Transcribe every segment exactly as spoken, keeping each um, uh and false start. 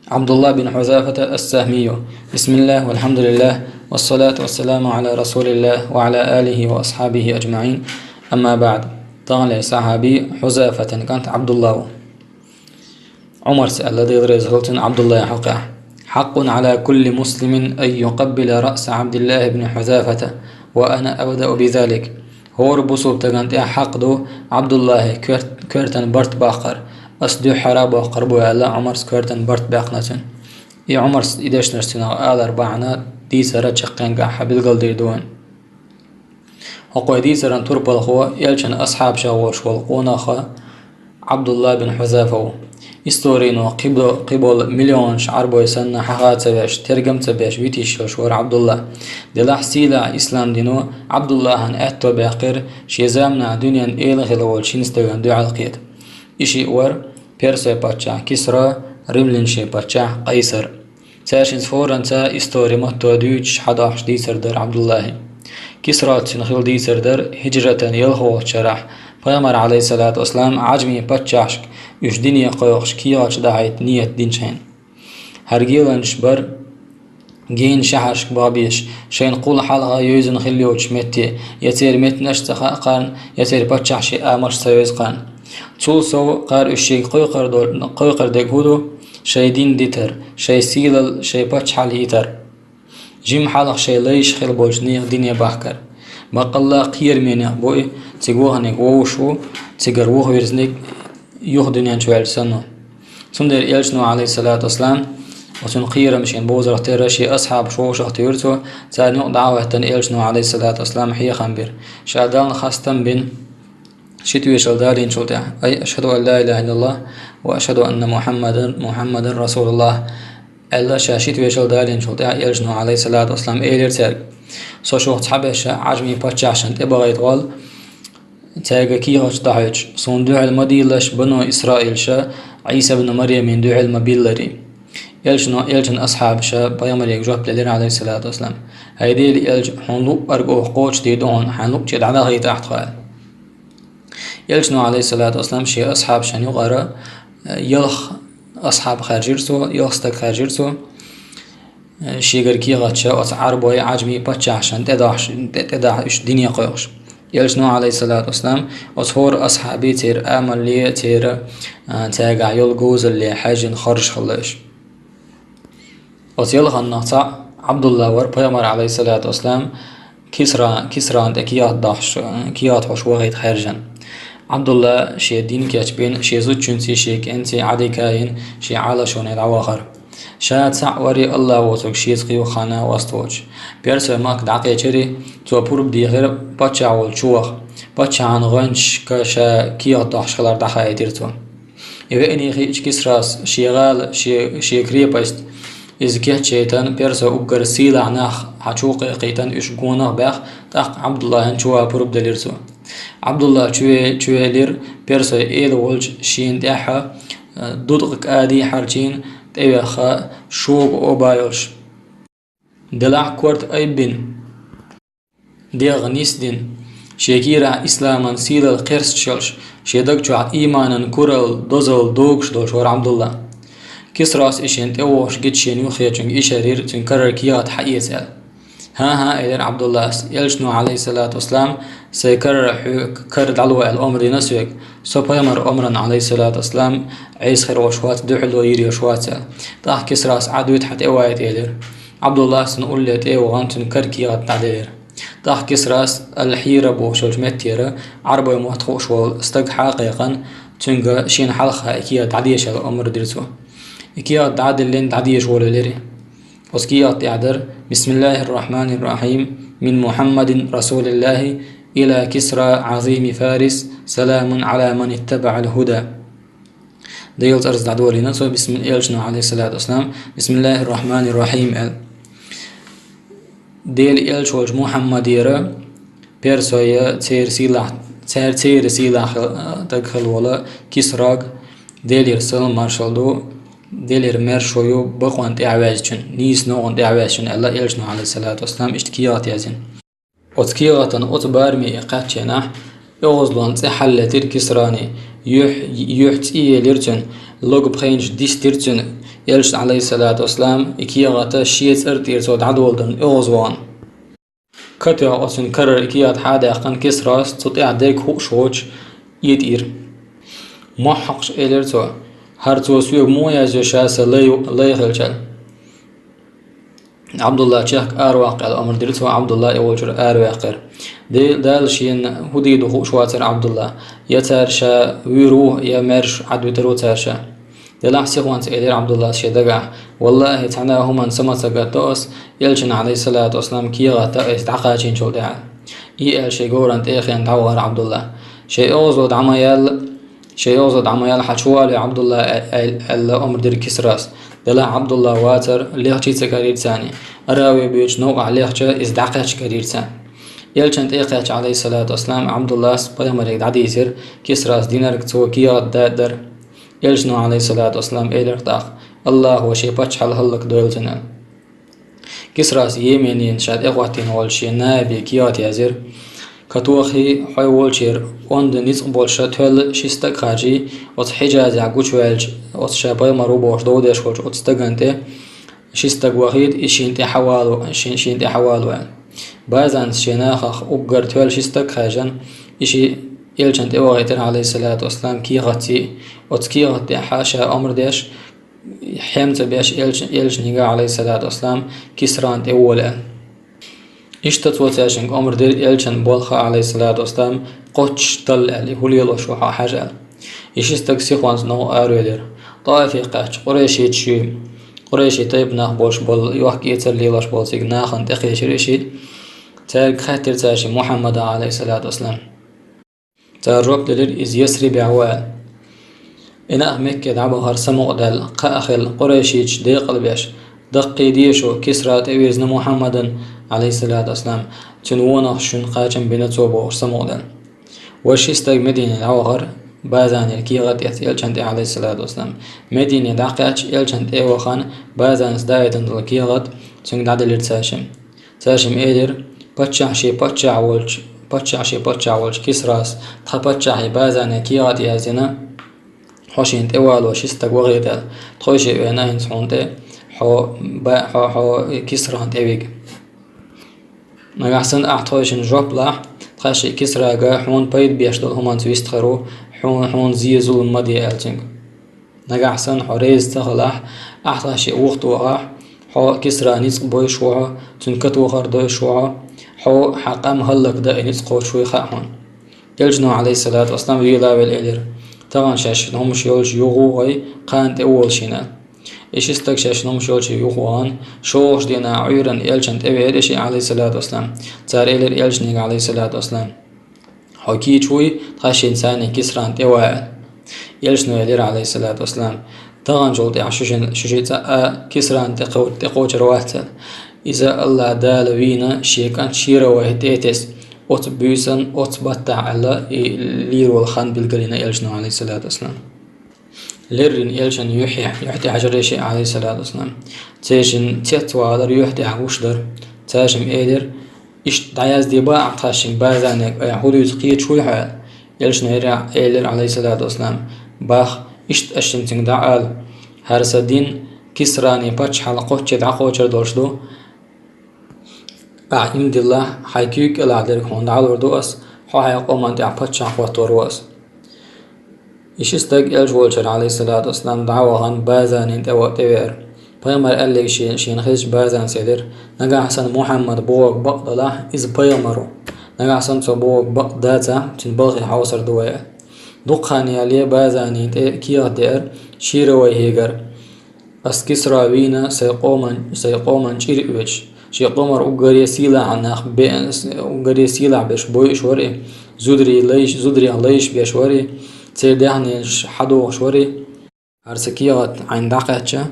عبد الله بن حذافة السهمي. بسم الله والحمد لله والصلاة والسلام على رسول الله وعلى آله وأصحابه أجمعين. أما بعد. Таханле сахьаби Хьузафатан кӀант Абдулла ву. Ӏумарс аьлла, Дела реза хилва цунна, Абдуллан хьокъехь: حق على كل مسلم أن يقبل رأس عبد الله بن حذافة، وأنا أبدأ بذلك. ХӀора бусулба стагана тӀехь хьакъ ду Абдуллахьан коьрт-, коьртан барт баккхар. Ас дуьххьара боккхур бу, аьлла, Ӏумарс коьртан барт баьккхина цуьнан. И Ӏумарс и дешнаш цунах алар бахьана дийцара чаккхенгахь билгалдийр ду вайн. ХӀокху дийцаран турпалхо элчан асхьабашах волуш волу къонах Абдулла бин Хьузафа ву. Историно кхибо-, кхиболу миллионаш Ӏарбой санна хьаха а ца веш, тергам а ца беш витийш йолуш вара Абдулла. Делахь сийлахь ислам дино Абдуллахьан аьтто баьккхира шен заманахь дуьненан эла хилла волчу шина стагана дуьхьал кхета. И шиъ вара Персой паччахь Кисра, римлянашийн паччахь Къайсар. Цаьршинца хӀоранца истори матто дуьйцуш хьадохьуш дийцар дара Абдуллахьан. Кисрас цуьнан хилла дийцар дара хӀиджратан ялхолгӀачу шарахь, пайхамар, Ӏалайхиссалату вассалам, Ӏажмийн паччахьашка уьш дине кхойкхуш кехаташ дахьийта нийят динчу хенахь. ХӀара геланаш бара генан шаьхьаршка бахбеш, шайна кхул хьалха йевзина хилла йолчу метте, я церан меттанаш а ца хаьа кхарна, я церан паччахьийн амалш а ца йовза кхарна. Цул сов кхара уьш шега кхойкхур до-, кхойкхур дерг хӀун ду? Шайн дин дитар, шайн сийлалла, шайн паччахьалла йитар. Жимма хьалха шайн лайш хилла болчу нехан дине бахкар. Баккъалла а кхерамечу нехан бу и, цига ваханиг вовшах ву, цигара вухавирзиниг юха дуьнен чу ваьлча санна. Цундела элчано, Ӏалайхиссалату вассалам, оцунна кхерам шена бовзарх терра шен асхьабаш вовшах а туьйхира цо, царна юкъа дӀа а хӀоьттина элчано, Ӏалайхиссалату вассалам, хьехам бира. Ша Далла хастам бина, ши тоьшалла далийначул тӀаьхьа: «Ай, ашхаду ан ла илаха иллаллах ва ашхаду анна Мухаммадан, Мухаммадан расулуллах», аьлла, ша ши тоьшалла далийначул тӀаьхьа элчано, Ӏалайхиссалату вассалам, элира цаьрга: «Со шух цхьаберш Ӏажмийн паччахьашна тӀебахийтахьал, цаьрга кехаташ дӀахьуьйтуш, суна дуьхьал ма дийлалаш, бану Исраилша Ӏийса ибн Марьямна дуьхьал ма биллалаш». Элчано, элчан асхьабаша пайхамаре жоп делира, Ӏалайхиссалату вассалам: «ХӀай Делан элча, хьуна луъург оха кхочушдийр ду хьуна, хьайн луъучу дӀадахийта ахьа тхо», аьлла. Элчано, Ӏалайхиссалату вассалам, шен асхьабашна юкъара, э, ялх асхьаб хаьржира цо, ялх стаг хаьржира цо, э, шегара кехаташ оцу Ӏарбой, Ӏажмийн паччахьашна тӀедахьаш, тӀе-, тӀедахьа уьш дине кхойкхуш. Элчано, Ӏалайхиссалату вассалам, оцу хӀора асхьабий, церан амалле, церан, а, цаьргахь йолу говзалле хьаьжжина хоржуш хилла уьш. Оцу ялханнах цхьаъ Ӏабдулла вара, пайхамар, Ӏалайхиссалату вассалам, Кисра-, Кисрана тӀе кехат дахьаш, кехат хьош вахийта хаьржина. Ӏабдулла шен дин кечбина, шен зудчуьнций, шен кӀентий Ӏадика а йина, шен Ӏалашоне дӀавахара. Ша цхьаъ вара, Аллах воцург шеца кхин юха ханна васт воцуш. Персой махка дӀакхечира, цо пурба дийхира паччахь волчу чу ваха, паччахьан гӀоьнчашка ша кехат дохьуш хилар дӀахаийтира цо. И веаний хиъча, Кисрас шен гӀала, шен, шен крепость, иза кечъяйтина, персой уггар сийлахь нах хьан чу кхайкхийтина, уьш гонах а баьхна, тӀаккха Ӏабдуллахьан чу ван пурба делира цо. Ӏабдуллахь чу ве-, чу велира, персой эла волчу шена тӀехь, э, дудкъа кӀади хьарчийна, тӀевеха шога оба йолуш. Делахь корта айбина, дегӀ нисдина, шен кийрахь исламан сийлалла кхерсташ йолуш, шен даг чохь ийманан куралла, дозалла догуш долуш вара Ӏабдулла. Кисрас и шена тӀевогӀуш гича шена юххечуьнга ишар йира, цуьнан карара кехат хьаэца аьлла. «ХӀан-хӀа», — элира Ӏабдуллас, — «элчано, Ӏалайхиссалату вассалам, сайн карара хьоьга кара дӀало аьлла омра дина соьга. Со пайхамар омран, Ӏалайхиссалату вассалам, Ӏеса хир волуш вац, дуьхьало йийр йолуш вац», — аьлла. ТӀаккха Кисрас: «Ӏад вуьту хьан тӀе вайта», — элира. Ӏабдуллас цунна улле тӀе а вахана, цуьнан кара кехат дӀаделира. ТӀаккха Кисрас Ал-Хьийра бохучу меттера, Ӏарбой мотт хууш волу стаг хьа а кхайкхина, цуьнга шена хьалха и кехат дӀадеша аьлла омра дира цо. И кехат дӀа а диллина, дӀадеша волавелира. Оцу кехат тӀехь дара: «Бисмиллахир-рахманир-рахим, мин Мухаммадин расулиллахи ила Кисра Ӏазими Фарис, саламун Ӏала ман иттабаӀал хӀуда». Делан цӀарца дӀадолийна цо, бисмил-, элчано, Ӏалайхиссалату вассалам, «Бисмиллахир-рахманир-рахим», — аьлла. Делан элча волчу Мухьаммадера, персойя, церан сийлахь, цер-, церан сийлахь хил-, даг хилла волу Кисраг, Делера салам маршалла ду, Делера маьршо ю бакъонна тӀаьхьаваьзначун, нийса новкъана тӀаьхьаваьзначун, аьлла элчано, Ӏалайхиссалату вассалам, иштта кехат яздина. Оцу кехатан оцу бараме и кхаьчченахь, оьгӀазлонан цӀе хьалалетира Кисрана, юьхь, юьхь цӀе елира цуьнан, логу пхенаш дистира цуьнан, Элча, Ӏалайхиссалату вассалам, и кехат шен цӀера тӀера цо дӀадоладенна оьгӀазвахана. Катоьхна оцун карара и кехат хьадаьккхина Кисрас, цу тӀехь дерг хууш воцуш, этӀийра. Мохьаххаш элира цо: «ХӀара цо соьга муха яздо ша сан лай, лай хилча?» Ӏабдулла чехка араваккха аьлла омра дира цо, Ӏабдулла и волчуьра араваьккхира. Де-, Дала шена хӀун дийр ду хууш вацара Ӏабдулла. Я цара ша вуьйр ву, я маьрша Ӏадвитар ву цара ша. Делахь сихонца элира Ӏабдуллас шен дагахь: «ВаллахӀи, цхьана а хӀуманна са ма ца гатдо ас, Элчан, Ӏалайхиссалату вассалам, кехат ас дӀакхачийначул тӀаьхьа». И аьлла шен говран тӀе а хиъна дӀавахара Ӏабдулла. Шен оьгӀазло дӀа ма яьлла, шен оьгӀазло дӀа ма яьлла, хьан чу валаве Ӏабдулла, а-, а-, аьлла омра дира Кисрас. Делахь Ӏабдулла вацар, лехча а ца карийра царна. Араве боьдучу новкъахь лехча, иза дӀакхаьчча карийра царна. Элчан тӀе а кхаьчча, Ӏалайхиссалату вассалам, Ӏабдуллас пайхамаре дӀадийцира Кисрас динарг, цо кехат даддар. Элчано, Ӏалайхиссалату вассалам, элира тӀаккха: «АллахӀа шен паччахьалла хӀаллакдойла цунна», — аьлла. Кисрас Йеменна ша тӀехӀоттийна волчу шен наибе кехат яздира: «Катохий, хьо волчеран онда ницкъ болуш тоьлла ши стаг харжий, оцу Хьиджазехь гучуваьллачу, оцу ша пайхамар ву бохуш дов деш волчу оцу стагана тӀе ши стаг вахийта, и шена тӀе хьавало, шен-, шена тӀе хьавало», — аьлла. Базанца шен нахах уггар тоьлла ши стаг хаьржина, и шиъ Элчан тӀе вахийтира, Ӏалайхиссалату вассалам, кехатций, оцу кехат тӀехь ша омра деш, хьем ца беш Элча-, Элчанга, Ӏалайхиссалату вассалам, Кисрана тӀе вола аьлла. Иштта цо цаьршинга омра дира Элчан болх а, Ӏалайхиссалату вассалам, кхоччуш талла аьлла, и хӀун лелош ву хьо хьажа аьлла. И ши стаг сихонца новкъа аравелира. ТӀаифе кхаьчча, къурайшичий, къурайши тайпа нах болуш болу, йохк-эцар лелош болу цига нахана тӀекхечира и шиъ. Цаьрга хаьттира цаьршинга Мухьаммада, Ӏалайхиссалату вассалам. Цара жоп делира, иза Ясрибехь ву аьлла. И нах Мекке дӀабахара самукъадаьлла, кхаъ хилла, къурайшича декъалбеш: «Даккхийде шу, Кисра тӀевирзина Мухьаммадан, Ӏалайхиссалату вассалам, цуьнан вонах шуна кхачам бина цо», — бохуш самукъадаьлла. Вай ши стаг Медине дӀавахара, Базанера кехат эцна Элчан тӀе, Ӏалайхиссалату вассалам. Медине дӀакхаьчча, Элчан тӀе а вахана, Базанца даийтина долу кехат цуьнга дӀаделира цаьршимма. Цаьршимма элира: «Паччахь шен паччахь волчу, паччахь шен паччахь волчу Кисрас тхан паччахье Базане кехат яздина, хьо шена тӀевало ши стаг вахийта аьлла. Тхойшиъ веана хӀинца хьуна тӀе, хьо ба-, хьо, хьо Кисрана тӀе вига. Нагахь санна ахь тхойшинна жоп лахь, тхаьш и Кисрага хьуна пайда беш долу хӀуманца вистхир ву, хьуна, хьуна зен-зулам ма де», — аьлла цуьнга. Нагахь санна хьо реза ца хилахь, ахь тхаьш и вухатохахь, хьо Кисра ницкъ бойуш ву хьо, цуьнан катохар дойуш ву хьо, хьо хьан къам хӀаллакдан и ницкъ кхочуш вуй хаьа хьуна. Элчано, Ӏалайхиссалату вассалам, вела а велла элира: «Тахана шаьш хӀумаш йолчу юха ву вай, кхана тӀе а волуш хӀинца». И ши стаг шаьш хӀумаш йолчу юха вахана, шолгӀачу дийнахь Ӏуьйранна Элчан тӀе веара и шиъ, Ӏалайхиссалату вассалам. Цара элира Элчанга, Ӏалайхиссалату вассалам: «Хьо кийча вуй, тхаьш хӀинца царна Кисрана тӀе ва», — аьлла. Элчано элира, Ӏалайхиссалату вассалам: «Таханчул тӀаьхьа шу шин, шу шиъ цкъа а Кисрана тӀе кхо-, тӀекхочур вац», — аьлла. Иза АллахӀ Дала вийна, шен кӀант Шировайх тӀе а тесна, оцу буьйсанна, оцу баттахь аьлла, и лийр волу хан билгалйина Элчано, Ӏалайхиссалату вассалам. Леррина Элчан юьххьехь, юьхь тӀе хьажара и шиъ, Ӏалайхиссалату вассалам. Цаьршинна цецвалар юьхь тӀехь гуш дара. Цаьршимма элира: «Иштта дӀаязде бан ахь тхаьшшинга Базанега, айхьа хӀун дуьйцу кхеташ вуй хьо?» — аьлла. Элчано элира, Ӏалайхиссалату вассалам: «Бах, иштта аш шуьнца дӀаала: хӀара сан дин Кисрана паччахьалла кхоччуш дӀакхочур долуш ду. Ахь иман диллахь, хьайн куьйга кӀелахь дерг хьуна дӀалур ду ас, хьо хьайн къоман тӀехь паччахь хӀоттор ву ас». И ши стаг Элча волчуьра, Ӏалайхиссалату вассалам, дӀа а вахана, Базанина тӀе ва-, тӀевеара. Пайхамар аьлларг шен-, шена хезча, Базанас элира: «Нагахь санна Мухьаммад бохург бакъ далахь, иза пайхамар ву. Нагахь санна цо бохург бакъ дацахь, цуьнан балхе хьовсур ду вай», — аьлла. Дукха хан ялале Базанина тӀе кехат деара Шировайхигара: «Ас Кисра вийна сайн къоман, сайн къоман чӀир оьцуш. Шен къомара уггаре сийлахь нах бе-, уггаре сийлахь берш бойуш вара и, зударий лайш-, зударех лайш беш вара и, церан даьхнаш хьадохуш вара и. ХӀара сан кехат хьайна дӀакхаьчча,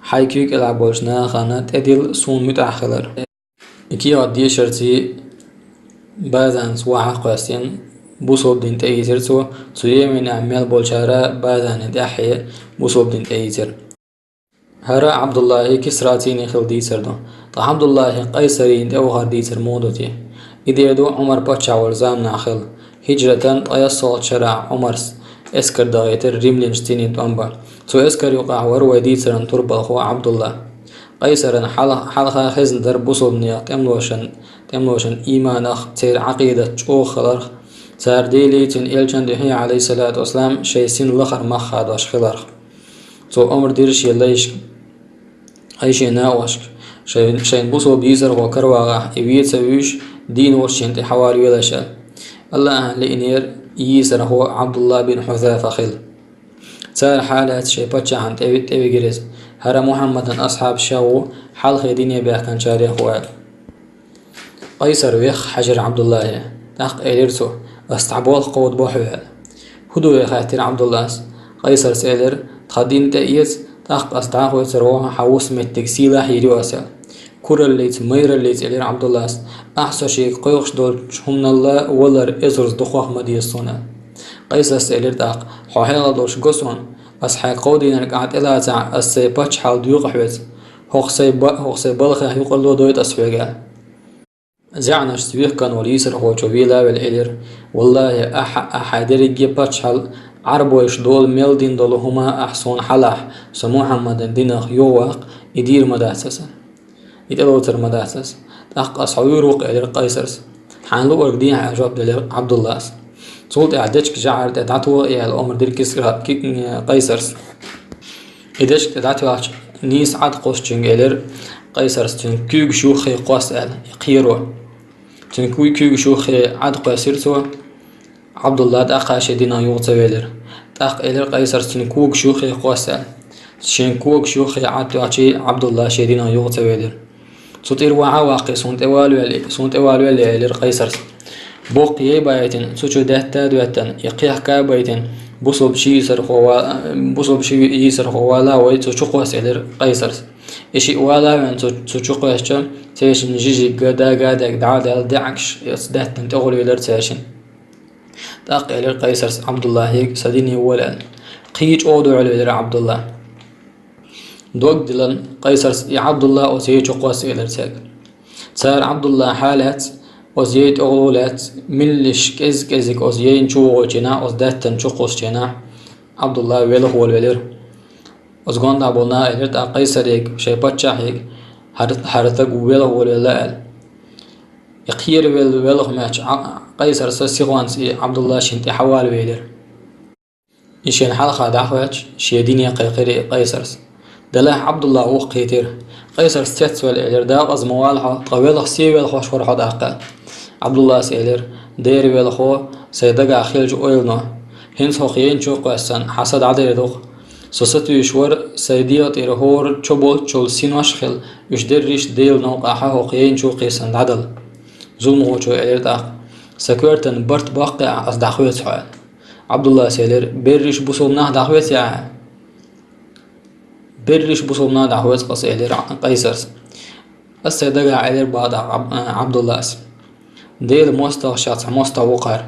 хьайн куьйга кӀелахь болчу нахана тӀедилла суна муьтӀахь хилар». И кехат дешарца Базанас вахьа а кхоьссина, бусалба дин тӀеийцира цо, цу Йеменехь мел болчара Базанина тӀаьххье бусалба дин тӀеийцира. ХӀара Ӏабдуллахи Кисрацийний хилла дийцар ду. Ткъа Ӏабдуллахи Къайсарийна тӀе вахар дийцар муха ду те? И дера ду Ӏумар паччахь волу заманахь хилла. Хиджратан ткъайоьссалгӀачу шарахь Ӏумарс, эскар дахийтар римлянашца цӀенен тӀом бан. Цу эскара юкъахь вара вай дийцаран турпалхо Ӏабдулла. Къайсаран хьал-, хьалха хезна дара бусулбанех тӀемалошан, тӀемалошан ийманах, церан Ӏакъидат чӀогӀа хиларх, цара Делан, цуьнан элчан дуьхьа, Ӏалайхиссалату вассалам, шайн сина лахара мах хадош хиларх. Цо омра дира шен лайшка, ай шен накъошка, шайн, шайн бусулба йийсархо каравагӀахь, и вен ца вуьйш, дийна волуш шена тӀе хьавалавелаш аьлла. АллахӀана лиънера йийсархо Ӏабдулла бин Хьузафа хилла. Цара хьалаьцна шайн паччахьна тӀе-, тӀевигира иза: «ХӀара Мухьаммадан асхьаб ша ву, хьалхе дине баьхкинчарех ву», – аьлла. Къайсар вехха хьаьжира Ӏабдуллахе. ТӀаккха элира цо: «Ас цхьа болх кховдабо хьоьга». «ХӀун ду вай?» – хаьттира Ӏабдуллас. Къайсарс элира: «Тхан дин тӀеэца, тӀаккха ас дӀахоуьйтур ву хьан вуьсу меттиг сийлахь йийр ю ас», – аьлла. «Кураллица, майраллица», – элира Ӏабдуллас. «Ахь со шега кхойкхуш долчу хӀуманал валар эзарза дукхох ма деза суна». Къайсарс элира тӀаккха: «Хьо хьекъал долуш го суна, ас хьайга кховдийнарг ахь тӀелацахь, ас сайн паччахьалла доькъу хьоьца. ХӀокху сайн ба-, хӀокху сайн балхех юкъарло дойту ас хьоьга». ЗӀенашца вехкан волу йийсархочо вела а велла элира: «Валлахи, ахьа а, хьайн дерриге а паччахьалла, Ӏарбойша дола мел дина долу хӀума ахь суна хьалахь, со Мухьаммадан динах юхаваккха, и дийр ма дац аса. И тӀелоцур ма дац аса. ТӀаккха ас хьо вуьйр ву-кх», – элира Къайсарс. «Хьайна луург дехьа», – аьлла жоп делира Ӏабдуллас. Цул тӀаьхьа дечка жӀара тӀе дӀатоха аьлла омра дира Кисра-, Ки-, Къайсарс. И дечка тӀе дӀатоьхча, нийса Ӏад кхуссучуьнга элира Къайсарс: «Цуьнан куьйгаш юххе кхосса», – аьлла, и кхеро. Цуьнан куй-, куьйгаш юххе Ӏад кхоьссира цо, Ӏабдулла тӀаккха шен динан юха ца велира. ТӀаккха элира Къайсарс: «Цуьнан когаш юххе кхосса», – аьлла. Шен когаш юххе Ӏад тоьхчий, Ӏабдулла шен динан юха ца велира. «Цу тӀера вахьа а ваккхий, суна тӀе валавелла, суна тӀе валавелла», – элира Къайсарс. Боккха яй байтина, цу чу даьтта а доьттина, и кхехка а байтина, бусулба ши йийсархо ва-, бусулба ши йийсархо вала а вай цу чу кхосса, элира Къайсарс. И шиъ вала а ваьлла цу, цу чу кхоьссича, цаьршинна жижиг а, дага а даьлла, дӀа а даьлла, даьӀахкаш оцу даьттана тӀе гӀолвелира цаьршинна. ТӀаккха элира Къайсарс Ӏабдуллахьига: «Сан дине вола», – аьлла. Кхин а чӀогӀа дуьхьал велира Ӏабдулла. Дог диллина, Къайсарс: «И Ӏабдулла оцу яй чу кхосса», – элира цаьрга. Цара Ӏабдуллахьа лаьцна, оцу яй тӀехула лаьцна, меллаша кӀез-кӀезиг оцу яйна чу вогӀучу хенахь, оцу даьттана чу кхуссучу хенахь, Ӏабдулла велха волавелира. Оцу гондахь болу наха элира тӀаккха Къайсарига, шайн паччахьига: «ХӀара, хӀара стаг ву велха волавелла», – аьлла. И кхеравелла велха моьттуш Ӏа-, Къайсарса сихонца и Ӏабдулла шена тӀе хьавалавелира. И шена хьалха дӀахӀоьттича, шен дине кхайкхира и Къайсарс. Делахь Ӏабдулла вухкхийтира. Къайсарс цецваьлла элира: «Декъаза ма вала хьо, ткъа велха сий велхош вара хьо тӀаккха». Ӏабдуллас элира: «Дера велхо, сайн дагахь хиллачу ойлано. ХӀинца хӀокху яйна чу кхоьссина, хьан са дӀадер ду-кх. Со сатуьйсуш вара, сайн дегӀа тӀера хӀора чо болччул синош а хилла, уьш дерриш а Делан новкъахь хӀокху яйна чу кхийсина дӀадала». Зуламхочо элира тӀаккха: «Сан коьртан барт боккхий ахь, ас дӀахоьцу хьо», – аьлла. Ӏабдуллас элира: «Берриш бусулба нах дӀахоьцу ахь?» «Берриш бусулба нах дӀахоьцу ас», – элира Къайсарс. «Ас сайн дагахь», – элира бакъдаккха Ӏаб-, Ӏабдуллас. «Делан мостагӀашех цхьа мостагӀа ву-кх хӀара.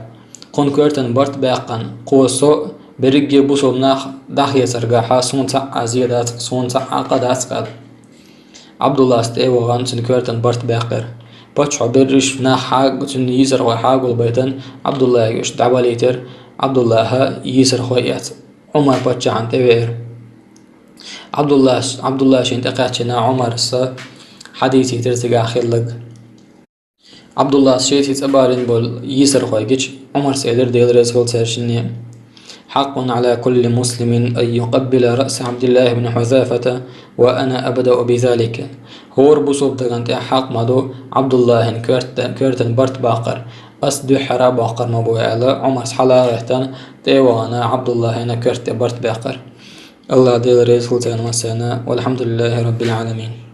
Кхунна коьртан барт баьккхина, кхо со а, берриге а бусулба нах дӀахецаргахьа суна цхьа а зе дац, суна цхьа а къа дац», – аьлла. Ӏабдуллас тӀе а вахана, цуьнан коьртан барт баьккхира. Паччахьо берриш нах хьаг-, цуьнан йийсархой хьагулбайтина, Ӏабдуллахьига уьш дӀабалийтира, Ӏабдуллахьа йийсархой эцна, Ӏумар-паччахьна тӀевеара. Ӏабдуллас-, Ӏабдулла шена тӀекхаьччина Ӏумарса хьадийцийтира цигахь хилларг. Ӏабдуллас шеца цӀа балийна болу йийсархой гича, Ӏумарс элира, Дела реза хуьлда цаьршинна: «حق على كل مسلم أن يقبل رأس عبد الله بن حذافة وأنا أبدأ بذلك». ХӀора бусулба дагана тӀехь хьакъ ма ду Ӏабдуллахьин коьрта-, коьртан барт баккхар, ас дуьххьара а боккхур ма бу аьлла, Ӏумарс хьала а гӀеттина, тӀе а вахана, Ӏабдуллахьина коьрта тӀе барт баьккхира. АллахӀ Дела реза хуьлда царна массарна. والحمد لله رب العالمين.